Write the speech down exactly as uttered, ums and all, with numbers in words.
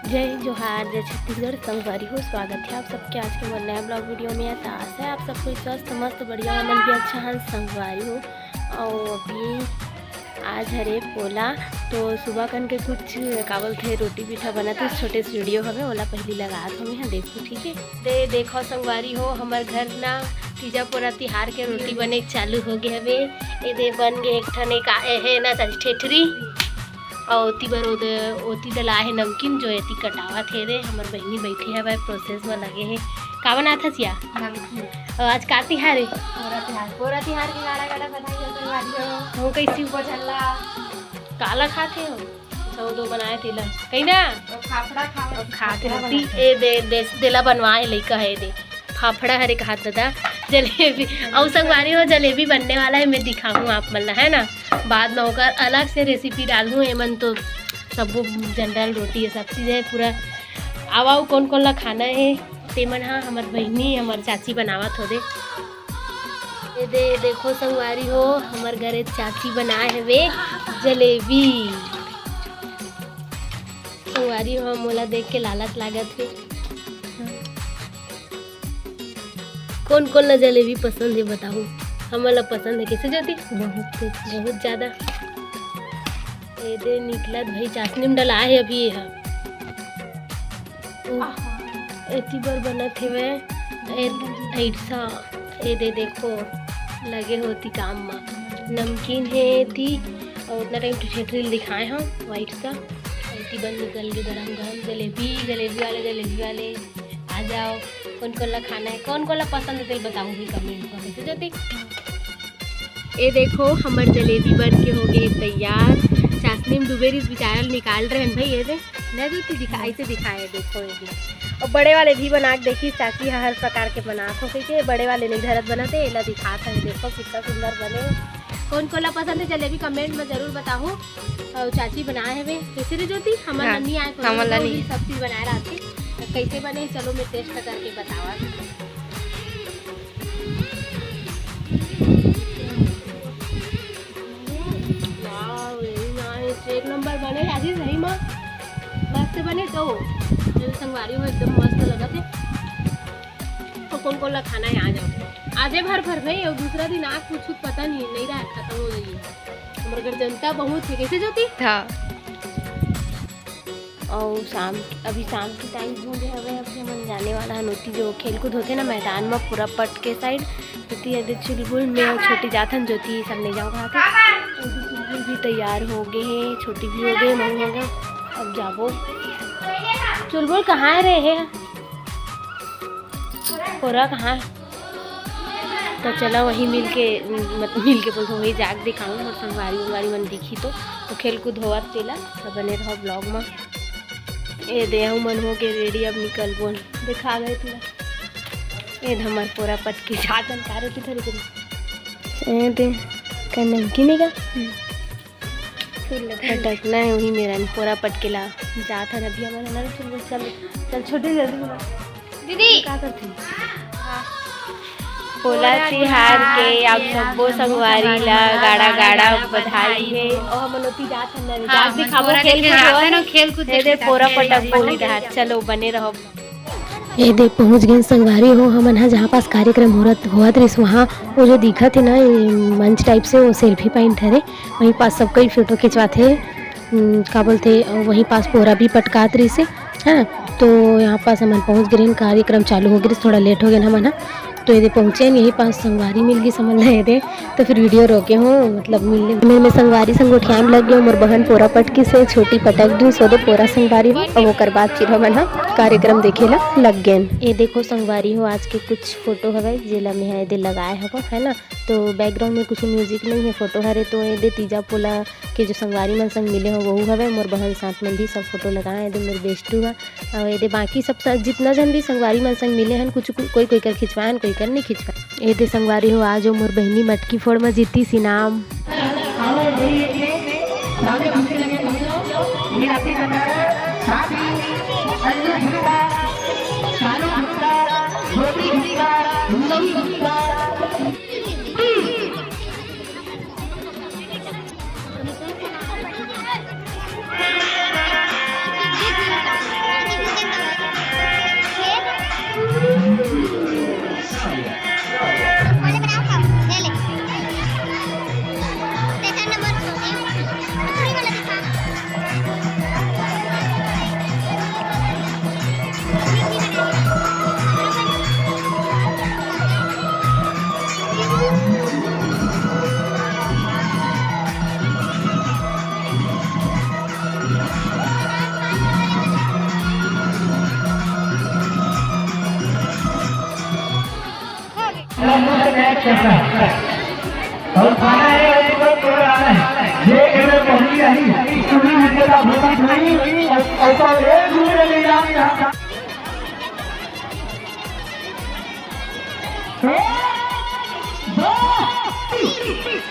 जय जोहार, जय छत्तीसगढ़। संगवारी हो, स्वागत है आप सबके आज के मोर नया ब्लॉग वीडियो में। तो आशा है आप सब कोई स्वस्थ, मस्त, बढ़िया, हमन भी अच्छा हन संगवारी हो। और अभी आज हरे पोला, तो सुबह कन के कुछ का बोलथे, रोटी पीठा बनत हे, छोटे से वीडियो हवे, ओला पहली लगात हवे, हाँ, देखो, ठीक है। दे देखो संगवारी हो, हमर घर ना तीजा पोरा तिहार के रोटी बने चालू हो गए हवे। ए दे बन गए एक ठन, एक आ-, ए हे ना चाची, ठेठरी। और ओती बर ओदे, ओती दला हे नमकीन, जो एती कटावत हे रे, हमर बहिनी बैठे हवय, प्रोसेस में लगे हे। का बनात हस या? नमकीन। और आज का तिहार हे? पोरा तिहार, पोरा तिहार के गाड़ा गाड़ा बधाई हो संगवारी हो। हो कैसी? ऊपर झल्ला। काला खाते हो? अच्छा, वो दो बनाए तेला। कहीं ना? और फाफड़ा खाओ। और खाते फाफड़ा हो। बनाते। ए दे, दे, देला बनवाए लइका है दे। फाफड़ा हरे कहात दादा, जलेबी। अउ संगवारी हो, जलेबी बनने वाला है, मैं दिखाहूँ आप मन ला, है ना। बाद में ओकर अलग से रेसिपी डालहूँ। एमन तो सबो जनरल रोटी है, सब चीज़ है पूरा। आवा, अउ कौन कौन ला खाना है, तेमन हा हमर बहिनी, हमर चाची बनावत हो दे। ये दे, देखो संगवारी हो, हमर घरे चाची बनाए हवे जलेबी। संगवारी हो, मोला देख के लालच लागत हे। कौन कौन ला जलेबी पसंद हे बताहू? हमन ला पसंद हे, कैसे ज्योति? बहुत, बहुत ज्यादा। ए दे निकलत भाई, चाशनी में डला हे अभी ये हा। ओ, एती बर बनत हेवय। ए, ऐसा, ए दे देखो, लगे होती काम मा। नमकीन हे एती, और उतना टाइम ठेठरी दिखाए हम, वाइट सा। एती बन निकल के गरम गरम जलेबी, जलेबी वाले, जलेबी वाले, आ जाओ। कौन कौन ला खाना है, कौन कौन ला पसंद है, तेल बताऊँ भी कमेंट में, कैसे ज्योति? ए देखो, हमर जलेबी बन के हो गए तैयार। चाशनी में डूबे रिस बेचारा ल निकाल रहे हैं भाई। ये दे, नहीं ज्योति, दिखा, ऐसे दिखाए, देखो ये दे। और बड़े वाले भी बना के देखी, चाची ह हर प्रकार के बनात हो, क्योंकि बड़े वाले नहीं धरत बनत है, एला दिखात है। देखो कितना सुंदर बने। कौन कोला पसंद है जलेबी, कमेंट में जरूर बताओ। और चाची बनाए हवे, कैसे रे ज्योति? हमर हाँ, नन्नी आए, हमर कोला नन्नी। सब चीज बनाए रहती। तो कैसे बने, चलो मैं टेस्ट करके बतावा। Wow, very nice। एक नंबर बने आजी, सही में मस्त बने। तो मेरे संगवारी हो एकदम मस्त लगत है। तो कौन कौन ला खाना है, आ जाओ। आजे भर भर भाई, और दूसरा दिन आग कुछ पता नहीं, नहीं रहा, खत्म हो गई है। हमारे घर जनता बहुत है, कैसे ज्योति? हाँ। और शाम, अभी शाम के टाइम हो गए हवे, अब हमन जाने वाला हन ओती जो खेलकूद होथे ना मैदान में, पूरा पट के साइड। ओती एदे चुलबुल, मैं और छोटी जाथन, ज्योति सब नहीं जाओ कहा के। ओती चुलबुल भी तैयार हो गए हैं, छोटी भी हो गए, मम्मी हो गए। अब जाबो। चुलबुल कहाँ है रे? है पोरा कहाँ है? तो चला वहीं मिल के, मतलब मिल के बोलते वहीं जाके दिखाऊँ, और संगवारी उंगवारी मन दिखी तो, तो खेलकूद होवत तेला। तो बने रहो ब्लॉग में। ए दे, हमन हो के रेडी, अब निकलबो। दिखा गए पूरा। ए दे हमर पोरा पटकी जातन कारे की धरी करी। ए दे, का नमकीन है का? फूल लगा। पटकना है वही मेरा, पोरा पटकेला। जात हन अभी हमन, हमारे चल, चल, चल, छोटे जल्दी बोला। दीदी। का करथे? पोला तिहार के आप सब्बो संगवारी ला गाड़ा गाड़ा बधाई हे। और हमन ओती जात हन ना, हाँ, जात दिखाबो, खेल कूद हो। खेल कूद ए दे, पोरा पटक बोल रहा। चलो, बने रहो। ए दे, पहुंच गए संगवारी हो हमन हा, जहाँ पास कार्यक्रम होरत, होवत रिस, वहाँ वो जो दिखत हे ना, ये मंच टाइप से, वो सेल्फी पॉइंट हरे, वहीं पास सब कोई फोटो खिंचवात हे। उम, का बोलथे, वहीं पास पोरा भी पटकात रिस हे, है ना। तो यहाँ पास हमन पहुँच गए, कार्यक्रम चालू हो गए, थोड़ा लेट हो गए हमन हा। तो ये दे पहुँचे, यहीं पास संगवारी मिल गई, समझ ला ये दे। तो फिर वीडियो रोके हो, मतलब मिलने में, में संगवारी संग गोठियान लग गए, मोर बहन पोरा पटकी से, छोटी पटक दू, सो दे पोरा संगवारी हो, और ओकर बाद फिर हमन हा कार्यक्रम देखे ला लग गए। ये देखो संगवारी हो, आज के कुछ फोटो हवे, जेला मैं हा ये दे लगाए हवो, है ना। तो बैकग्राउंड में कुछ म्यूजिक नहीं है, फोटो हरे। तो ये दे तीजा पोला के जो संगवारी मन संग मिले हो, वहू हवे, मोर बहन साथ मन भी सब फोटो लगाए, ये दे मोर बेस्टू हा। और ये दे बाकी सब स-, जितना जन भी संगवारी मन संग मिले हन, कुछ कु-, कोई कोई कर खिंचवाए हन, कोई कर नहीं खिंचवाए। ये दे संगवारी हो, आज वो मोर बहिनी मटकी फोड़ में जीतीस इनाम। और खाना है, एक दो करोड़ आना है। ये एगो पहली रही, पूरी विजेता भूमि नहीं, और, और तो एक दूसरे ले जाओ यहाँ का। एक, दो, तीन।